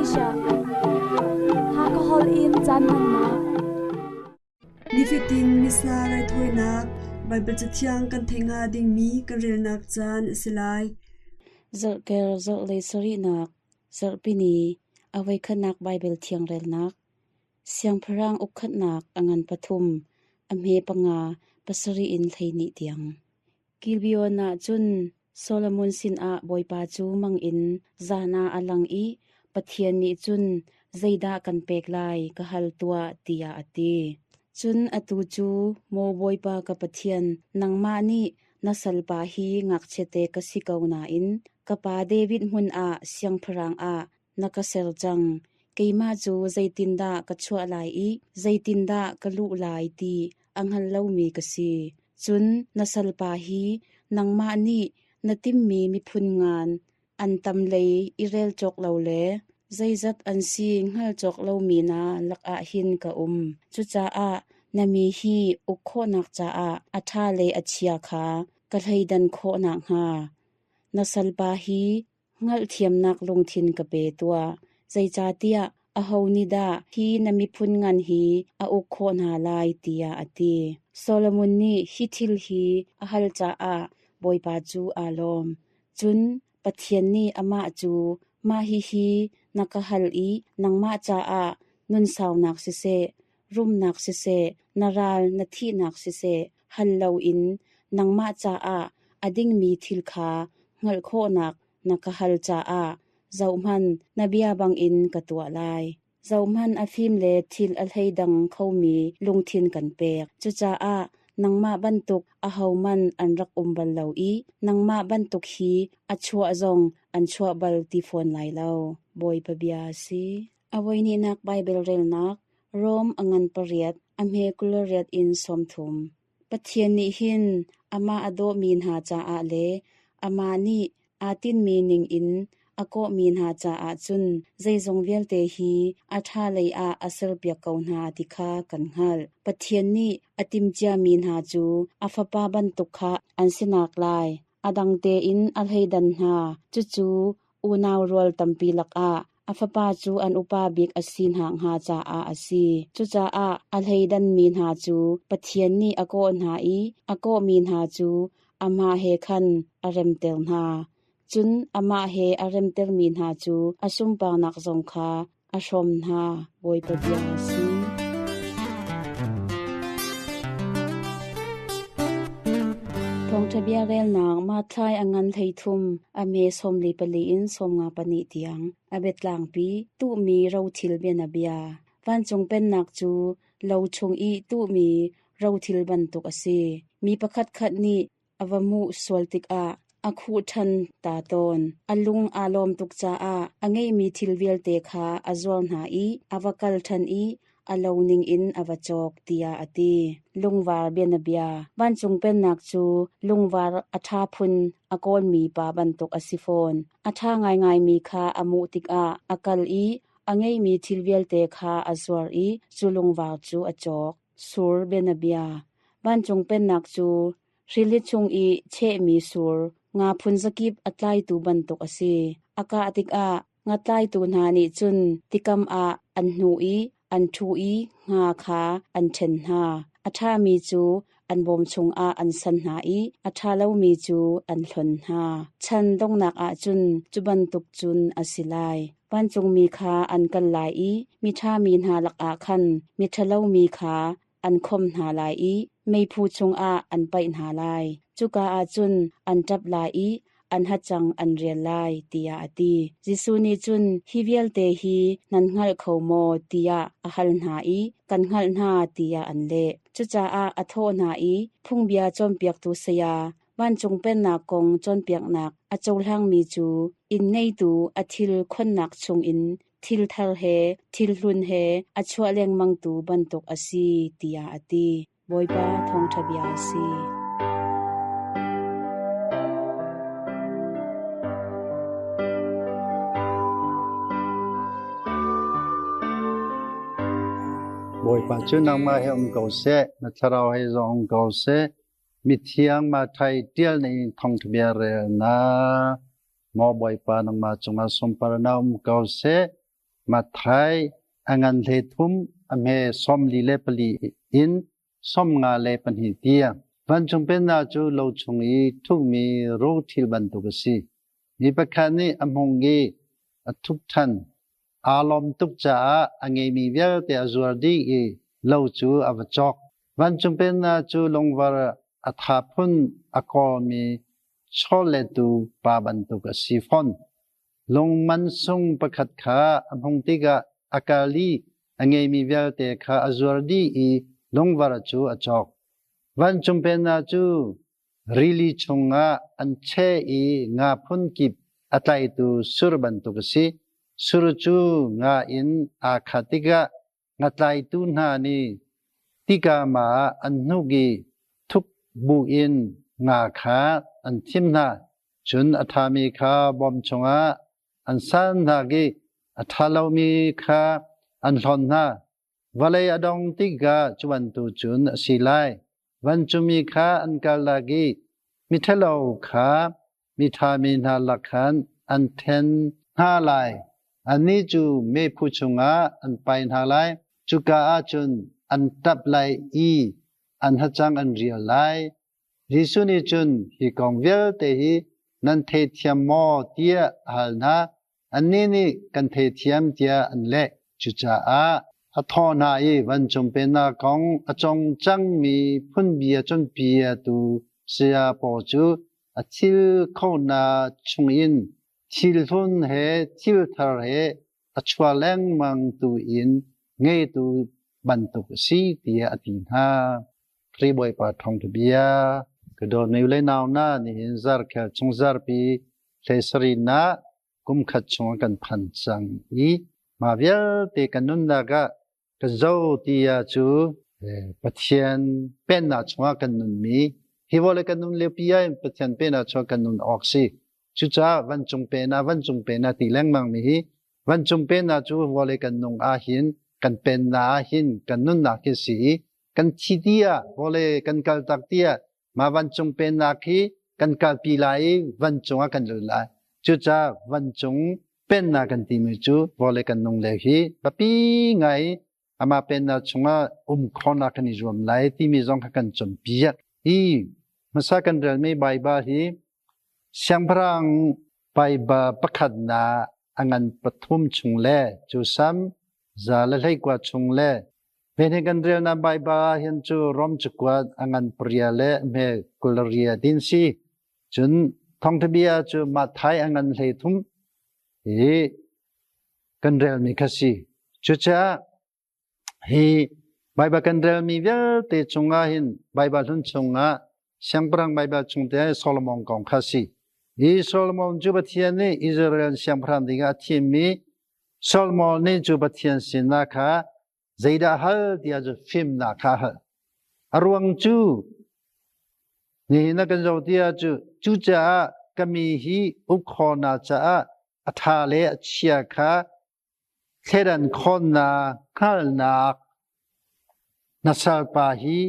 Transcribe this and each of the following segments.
Asia. Hakha holh in caan hmannak. Nifatin Missa raithawinak Baibal Cathiang kan theih hnga dingmi kan relnak caan a si lai. Zarhker zarhlei sarihnak zarhpini a voikhatnak Baibal thiang relnak Siangpahrang ukkhatnak a ngan pathum, a hme panga, pasarih in 12 tiang. Gibeon ah cun Solomon sinah Bawipa cu mang in zan ah a lang i Pathian nih cun zeidah kan pek lai ka hal tuah tiah a ti. Cun atu cu maw Bawipa ka Pathian, nangmah nih na salpa hi ngakchiate ka si ko nain ka pa David hmun ah siangpahrang ah na ka ser cang. Keimah cu zeitindah ka chuah lai i zeitindah ka luh lai ti a hngal lomi ka si. Cun na salpa hi nangmah nih na timhmi miphun ngan an tam lei i rel cawk lo le zeizat an si hngal cawk lomi hna lakah hin ka um. Cucaah na mi hi uk khawhnak caah a ṭha le a chia kha ka hleidan khawh nakhnga na salpa hi Hngalhthiamnak lungthin ka pe tuah, zeicahtiah aho nih dah hi na miphun ngan hi a uk khawh hna lai tiah a ti. Solomon nih hi thil hi a hal caah Bawipa cu aa lawm. Cun Pathian nih amah cu, Mah hihi na ka hal i nangmah caah nunsaunak siseh, rumnak siseh, na ral na thihnak siseh, hal loin nangmah caah a dingmi thil kha hngalh khawhnak na ka hal caah zohhmanh, na bia bangin ka tuah lai. Zohhmanh a fim le thil a hleidang khomi lungthin kan pek. Cucaah nangmah bantuk ahohmanh an rak um bal lo i nangmah bantuk hi a chuah zong an chuah bal ti fawn lai lo. Bawipa bia a si. A voihnihnak Baibal relnak Rom a ngan pariat, a hme 28 in 30. Pathian nih hin amah a dawmi hna caah le amah nih aa tinhmi ningin a kawhmi hna caah cun zeizong vialte hi a ṭha lei ah a serpiak ko hna ti kha kan hngalh. Pathian nih a timhciami hna cu a Fapa bantuk kha an si naklai a dang tein a hleidan hna, cucu unau rual tampi lakah a fapa cu an upa bik a si hna hnga caah a si. Cucaah a hleidanmi hna cu Pathian nih a kawh hna i a kawhmi hna cu amah he khan a remter hna. Cun amah he a remtermi hna cu a sunparnak zong kha a hrawm hna. Bawipa bia a si. Thawngṭha bia relnak Matthai a ngan 13, a hme 44 in 54 tiang. A biatlangpi tuhmi rothil bianabia. Vancung pennak cu lo chung i tuhmi rothil bantuk a si. Mi pakhatkhat nih a va hmuh sual tikah a khuh ṭhan ta tawn. A lung aa lawm tuk caah a ngeihmi thil vialte kha a zuar hna i a va kal ṭhan i a lo ningin a va cawk tiah a ti. Lungvar bianabia. Vancung pennak cu lungvar a ṭha phun a kawlmi pa bantuk a si fawn. A ṭha ngaingaimi kha a hmuh tikah a kal i a ngeihmi thil vialte kha a zuar i cu lungvar cu a cawk. Sur bianabia. Vancung pennak cu rili chung i chehmi sur nga phunzakip a tlaitu bantuk a si. A kah tikah ngatlaitu hna nih cun tikam ah an hnuh i an ṭhu i nga kha an ṭhen hna. A ṭhami cu an bawm chungah an san hna i a ṭha lomi cu an hlonh hna. Chan donghnak ah cun cu bantuk cun a si lai. Vancungmi kha an kal lai i miṭha mi hna lakah khan miṭhalo mi kha an khawmh hna lai i meiphu chungah an paih hna lai. Cuka ah cun an ṭap lai i an hacang an rial lai, tiah a ti. Jesuh nih cun, Hi vialte hi nan hngal kho maw? tiah a hal hna i, Kan hngalh hna, tiah an leh. Cucaah a thawh hna i, Phungbia cawnpiaktu saya, Vancung Pennak kong cawnpiaknak a cohlangmi cu inn ngeitu a thil khonnak chungin thil thar he thil hlun he a chuah lengmangtu bantuk a si, tiah a ti. Bawipa thawngṭha bia a si. Bawipa cu nangmah he um ko seh, na thlarau he zong um ko seh. Mithiang Matthai ṭial ning thawngṭha bia relnak. Maw Bawipa nangmah cungah sunparnak um ko seh. Matthai a ngan hle thum a hme 44 in 52 tiang. Vancung Pennak cu lo chung i ṭhukmi rothil bantuk a si. Mi pakhat nih a hmung i a ṭhuk ṭhan. Aa lawm tuk caah a ngeimi vialte a zuar dih i lo cu a va cawk. Vancung Pennak cu lungvar a tha phun a kawlmi chawlettu pa bantuk a si fawn. Lung mansung pakhat kha a hmung tikah a kal i a ngeimi vialte kha a zuar dih i lungvar cu a cawk. Vancung Pennak cu rili chungah an cheh i nga phunkip a tlaitu sur bantuk a si. Sur cu nga in aa khat tikah ngatlaitu hna nih tikam ah an hnuk i thuk buin nga kha an thim hna. Cun a ṭhami kha bawm chungah an san hna i a ṭha lomi kha an hlon hna. Vawlei a dong tikah cu bantuk cun a si lai. Vancungmi kha an kal lak i miṭhalo kha miṭhami hna lak khan an ṭhen hna lai. Annih cu meiphu chungah an pai hna lai. Cuka ah cun an ṭap lai i an hacang an rial lai. Jesuh nih cun hi kong vialte hi nan theithiam maw tiah a hal hna. Annih nih kan theithiam tiah an leh. Cucaah a thawh hna i vancung pennak kong a cong cangmi phunbia cawnpiaktu saya pawl cu a thil khonak chungin thil hlun he thil thar he a chuah lengmang tu in ngeitu bantuk a si tiah a ti hna. Khrih Bawipa thawngṭha bia ka dawtmi u le nau hna nihin zarkhel chung zarpi hlei na kum khat chung kan phan cang i mah vialte kan nunnak ah kan zo ti ah cu Pathian pennak chungah kan nunmi hi vawlei kan nun lio pi ah Pathian pennak chungah kan nun awk si. Cucaah vancung pennak vancung pennak ti lengmang mi hi vancung pennak cu vawlei kan nung ah hin kan pennak ah hin kan nunnak hi si i kan thi ti ah vawlei kan kal tak ti ah mah vancung pennak hi kan kalpi lai i vancung ah kan lut lai. Cucaah vancung pennak kan timi cu vawlei kan nung le hi biapi ngai amah pennak chungah um khawhnak kan i zuam lai timi zong kha kan cawnpiak. Hi hmasa kan relmi Baibal hi Siangpahrang Baibal pakhatnak a ngan pathum chung le cu sam 121 chung le Hme kan relnak Baibal ah hin cu Rom cakuat a ngan paria le hme kularia din si. Cun thawngtha bia cu Matthai a ngan 33 hi kan relmi kha si. Cucaah hi Baibal kan relmi vialte chungah hin Baibal hlun chungah Siangpahrang Baibal chung te Solomon kong kha si. Hi Solomon cu Pathian nih Israel siangpahrang dingah a thimmi Solomon nih cu Pathian sinah kha zeidah hal tiah cu fimnak kha a hal. A ruang cu nihin ah kan zoh tiah cu cucaah ka mi hi uk khawhnak caah a ṭha le a chia kha thleidan khawnnak hngalhnak na salpa hi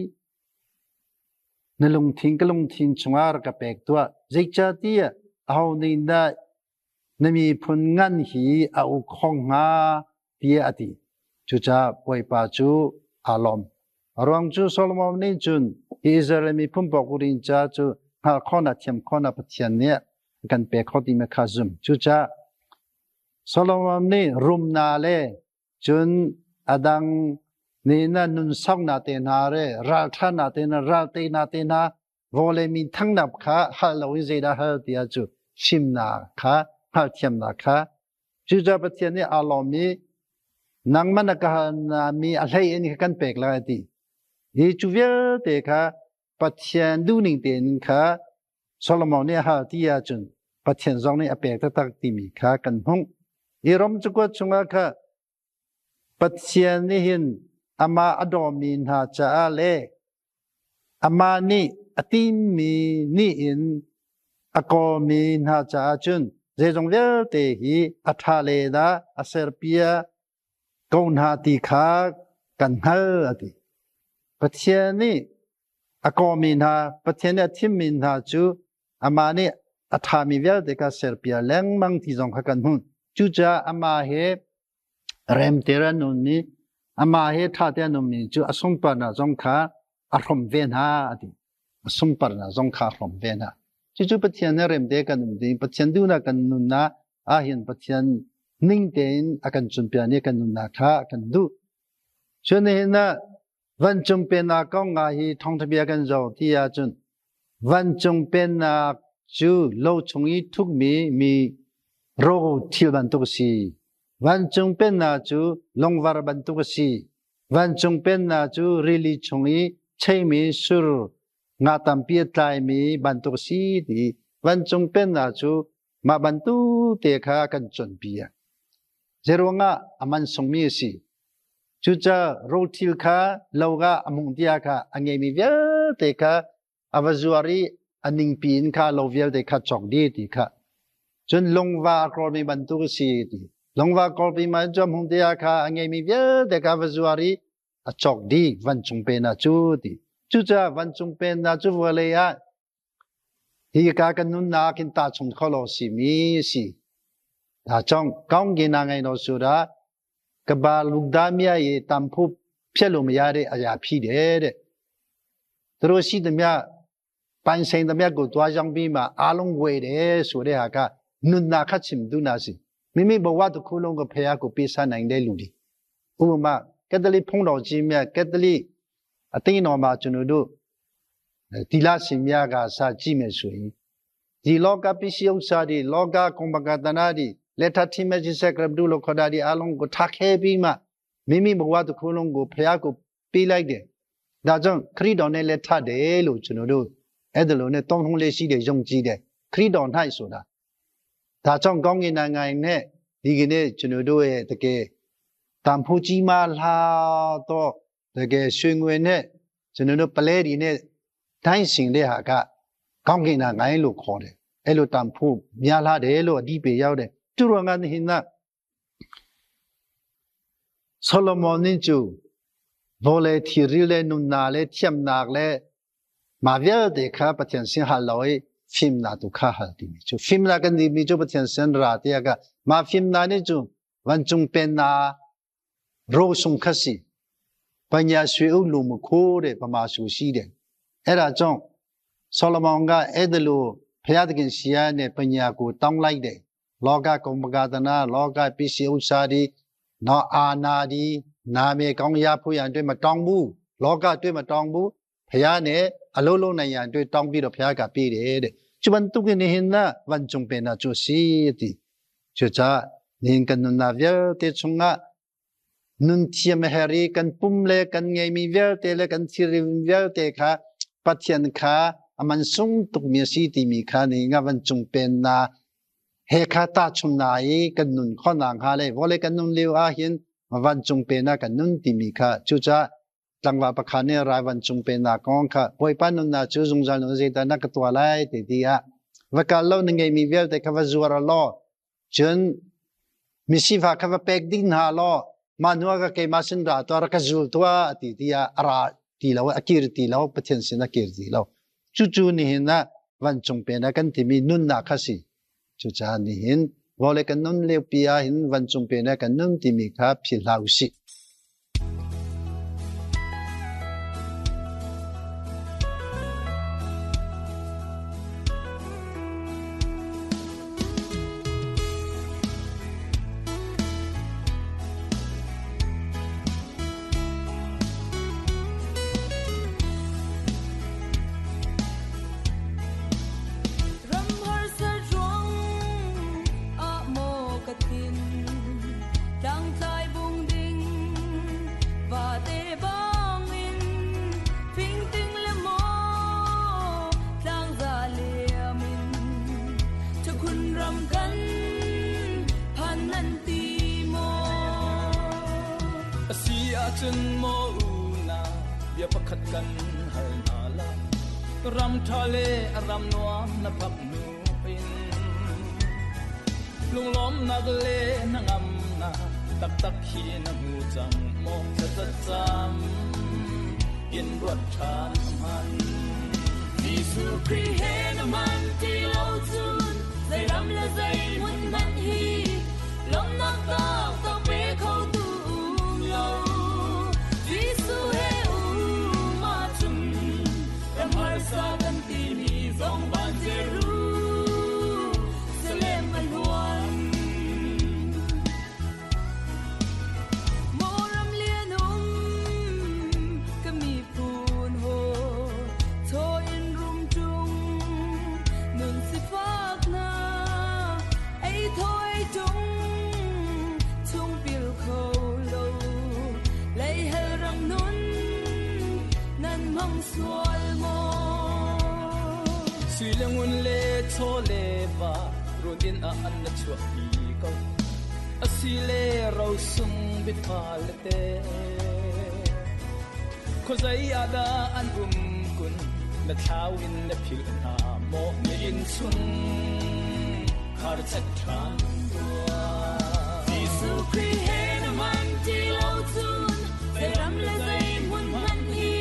na lungthin ka lungthin chungah rak ka pek tuah. Zeicahtiah aho nih dah na miphun ngan hi a uk khong hnga tiah a ti. Cucaah Bawipa cu aa lawm. A ruang cu Solomon nih cun Israel miphun pawl ca cu hngalh khawhnak thiam khawhnak Pathian nih a kan pek kho timi kha zum. Cucaah Solomon nih rumnak le cun a dang nih na nunsaunak te hna le ralṭhatnak te hna ralteinak te hna vawlei min thangnak kha hal lo in zeidah hal tiah cu fimnak kha hngalhthiamnak kha cucaah Pathian nih aa lawm i nangmah na ka hal mi a hlei in kan pek lai ti hi cu vialte kha Pathian duhning tein kha Solomon nih a hal ti ahcun Pathian zong nih a pek taktak timi kha kan hmuh. Hi ram cakuat chungah kha Pathian nih hin amah a dawmi hna caah le Amah nih a timmi nih in a kawlmi hna caah cun zeizong vialte hi a ṭha le dah a serpiak ko hna ti kha kan hngal a ti. Pathian nih a kawmi hna, Pathian nih a thimmi hna cu amah nih a ṭhami vialte kha serpiak lengmang ti zong kha kan hmuh. Cucaah amah he Remter an um i amah he ṭha te an ummi cu a sunparnak zong kha a hrawm ve hna a ti. A sunparnak zong kha a hrawm ve hna. Cucu Pathian he remte kan um ding, Pathian duhnak kan nunnak ahhin Pathian ning tein a kan cawnpiak i kan nunnak kha a kan duh. Cun nihin ah vancung pennak kong nga hi thawngṭha bia kan zoh ti ahcun vancung pennak cu lo chung i thukmi mi ro thil bantuk a si. Vancung pennak cu lungvar bantuk a si. Vancung pennak cu rili chung i cheimi sur nga tampi a tlaimi bantuk a si ti vancung pennak cu mah bantuk te kha kan cawnpiak. Zeiruangah a man sungmi a si? Cucaah rothil kha lo ah a mung tia kha a ngeimi vialte kha a va zuar i a ningpi in kha lo vialte kha cawk dih ti kha. Cun lungva a kawlmi bantuk a si ti. Lungva kawlpi ma cu a hmung tia kha a ngeimi vialte kha a va zuar i a cawk dih vancung pennak cu ti. Cucaah vancung pennak cu vawlei ah Hika kan nunnak in tahchung kho lo simi si. Ta chong kaung gi na ngai no su da ka ba luk da mia i tam phu phialo ma ya de aya phi de de. Tro si de mia pan seng de mia ko tua jang bi ma along we de su de ha ka nun na kha chim du na si. မိမိဘဝတစ်ခုလုံးကိုဖះကိုပေးစားနိုင်တဲ့လူတွေဥပမာကက်သလစ်ဖုန်းတော်ကြီးမြတ်ကက်သလစ်အသင်းတော်မှာကျွန်တော်တို့သီလရှင်များကစာကြည့်မယ်ဆိုရင်ဒီလောကပစ္စည်းဥစ္စာတွေလောကကုံပကတနာတွေလက်ထထိမဲ့စက်ကရဘဒုလို့ခေါ်တာဒီအလုံးကိုထားခဲပြီးမှမိမိဘဝတစ်ခုလုံးကိုဖះကိုပေးလိုက်တယ်။ဒါကြောင့်ခရစ်တော်နဲ့လက်ထတယ်လို့ကျွန်တော်တို့အဲ့ဒါလိုနဲ့တောင်းထုံးလေးရှိတယ်ယုံကြည်တယ်ခရစ်တော်၌ဆိုတာဒါကြောင့်ကောင်းကင်နိုင်ငံနဲ့ဒီကနေ့ကျွန်တော်တို့ရဲ့တကယ်တန်ဖိုးကြီးမားလာတော့တကယ်ရွှေငွေနဲ့ကျွန်တော်တို့ပလဲဒီနဲ့တိုင်းရှင်တဲ့ဟာကကောင်းကင်နိုင်ငံလို့ခေါ်တယ်အဲ့လိုတန်ဖိုးများလာတယ်လို့အတိပေရောက်တယ်သူတော်ငါဟင်နာဆောလမုန်နကျူဘောလေသီရီလေနုနာလေချမ်နာလေမာဗဲတေခါပတန်စင်ဟာလောဖင်နာတုခါဟာတိမီချူဖင်နာကန်ဒီမီချူပတန်စင်ရာတေကမာဖင်နာနေချူဝန်ကျုံပင်နာရောဆုံခစီပညာရွှေဥလူမခိုးတဲ့ပမာဆူရှိတယ်အဲ့ဒါကြောင့်ဆောလမောင်ကအဲ့ဒါလို့ဘုရားသခင်ရှင်ရတဲ့ပညာကိုတောင်းလိုက်တယ်လောကကုံပကဒနာလောကပစ္စည်းဥစ္စာဒီနော်အာနာဒီနာမေကောင်းရဖို့ရန်အတွက်မတောင်းဘူးလောကအတွက်မတောင်းဘူးဘုရားနဲ့အလုံးလုံးနိုင်ရန်အတွက်တောင်းပြီးတော့ဘုရားကပေးတယ်တဲ့ကျပန်တုကနေဟင်နာဝန်ကျုံပေနာချိုစီတီချွချာနင်ကန်နနာဗျတေချုံငါနွန်ချီမဟရီကန်ပုမ်လေကန်ငိုင်မီဗျတေလေကန်စီရီဗျတေခါပတ်ချန်ခါအမန်ဆုံတုမီစီတီမီခါနေငါဝန်ကျုံပေနာဟေခါတာချုံနိုင်ကန်နွန်ခေါနာခါလေဝလေကန်နွန်လီဝါဟင်วันจงเป็นนะกันนุนติมีค่ะจูจ้าตังว่าประคันเนี่ยรายวันจงเป็นนะกองค่ะป่วยปานุนนะจูจงจานุเจตนะกตัวไลติดีอะวกาลนึงไงมีเวลแต่คำว่าจัวรลอจนมิสิฟาคำว่าเป็กดินฮาลอมานัวก็เกมาสินราตัวรักจูตัวติดีอะราตีแล้วอกิรตีแล้วปะเทนสินอกิรตีแล้วจูจูนี่เห็นนะวันจงเป็นนะกันที่มีนุนนะคสิจูจานี่เห็นวอลกันนุนเลวปีอาหินวันจงเป็นนะกันนุนที่มีครับพิลาวสิ Ramhar sa ruang a mo katin tlang tlai bung ding va te bang in phing ting le mo tlang za liam in cho khun ram kan phan nan ti mo si a chun mo u na bia pakhat kan hal na la ram tha le ram nuam na phap nu pin lung lom na le na ngam na tak tak hi na mu chang mo cha cha cham in ruat than man Giêsu Christ he na man ti lo chun zai ram la zai mun man hi lom nak tak tak pe khâu tu Sual maw? Sui le ngun le chaw le va run in ah an na chuahpi ko. Asi le rosung bifa le te. Khuazei ah dah an um kun, na thlau in na philh hna maw? Na inn chung khar chet ṭhan tuah. Jesuh Khrih he na man ti lo cun zei ram le zei hmun hmanh hi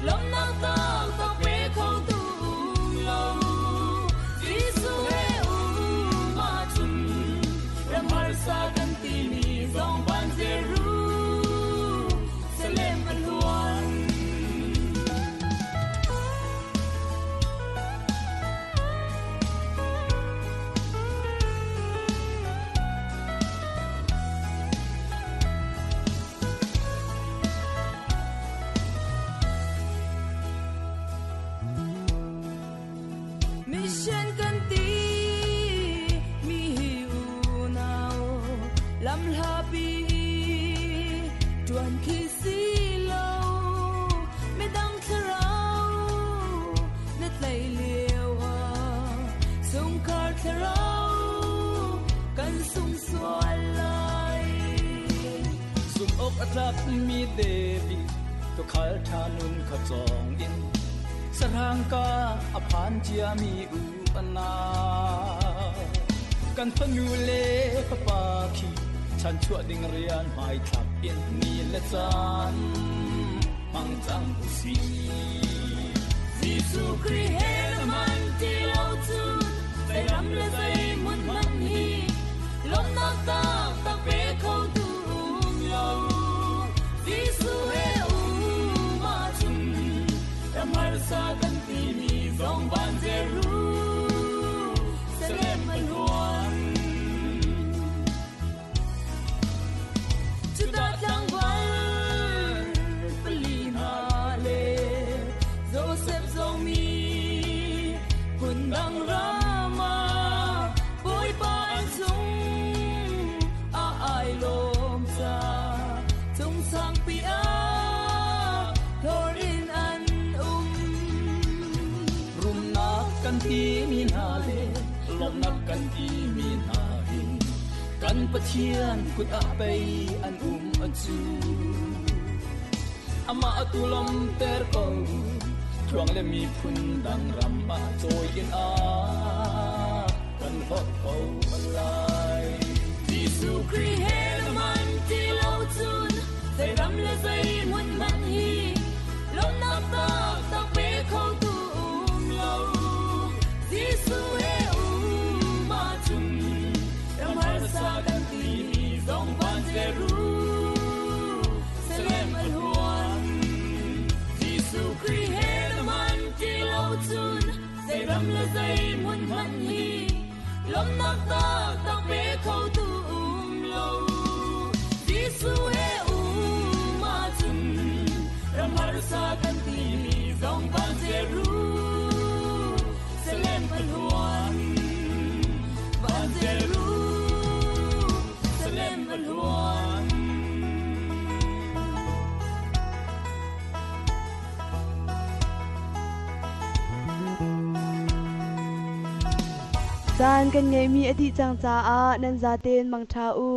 lawmhnak taktak pe kho tu um lo. Jesuh he um ahcun ram harsa kan timi zong van Jerusalem a hluan. Mission kan ti mi hi unau lam hlapi tuan khi si lo, midang thlarau na tlai lio ah sungkhar thlarau kan sung sual lai. Zum awk a tlak mi David tuukhal ṭha nun kha cawng in sahrang ka a phan cia mi u anau kan fanu le fapa khi chanchuah ding rian hmaithlak in ni le caan hmang cang usih. Jesuh Khrih he na man ti lo cun zei ram le zei hmun hmanh hi lawmhnak taktak pe kho tu um lo. Jesuh he um ahcun ram harsa kan timi zong van Jerusalem a hluan. Judah tlangval pali hna le Joseph zong mi phundang ram ah Bawipa an chung ah ai lawm ca cung sangpi ah hlawr in an um. Rumnak kan timi hna le lawmhnak kan timi hna hi kan Pathian kut ah pei an um cu. Amah atu lawmter ko, thluang le miphun dang ram ah cawi in a kan hlawt ko lai. Jesuh Khrih he na man ti lo cun zei ram le zei hmun hmanh hi lawmhnak taktak pe kho tu um lo. Jesuh he um ahcun ram harsa kan timi zong van Jerusalem a hluan. Jesuh Khrih he na man ti lo cun zei ram le zei hmun hmanh hi lawmhnak taktak pe kho tu um lo. Jesuh he um ahcun ram harsa kan timi zong van Jerusalem a hluan. Van Jerusalem a hluan. Caan kan ngeihmi a dih cang caah nan zaten mangṭha u.